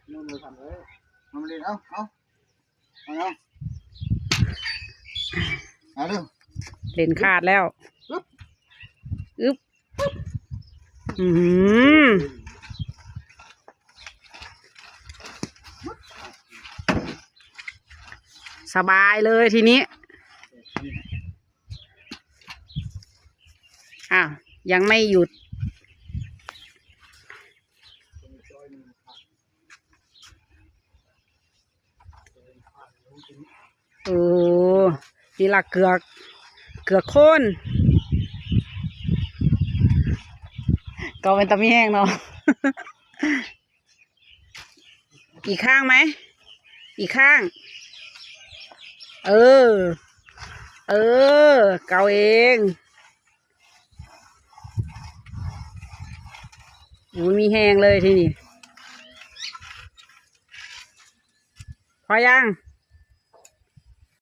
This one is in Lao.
ເອົາ ເອົາ ເອົາ ເອົາເດີ້ ເຫຼັ້ນຂາດແລ້ວ ອຶບ ອຶບ ອືມ ສະບາຍເລີຍທີນີ້ ອ້າວ ຍັງໄມ່ຢຸດ ໂອ້ ນີ້ລະເກືອກ ເກືອກໂຄນ ກໍເປັນຕາມີແຮງເນາະ. ອີກຂ້າງໄໝ? ອີກຂ້າງ ເອີ ເອີ ເກົາເອງ. ໂອ້ ມີແຮງເລີຍທີນີ້ ພໍຍັງ?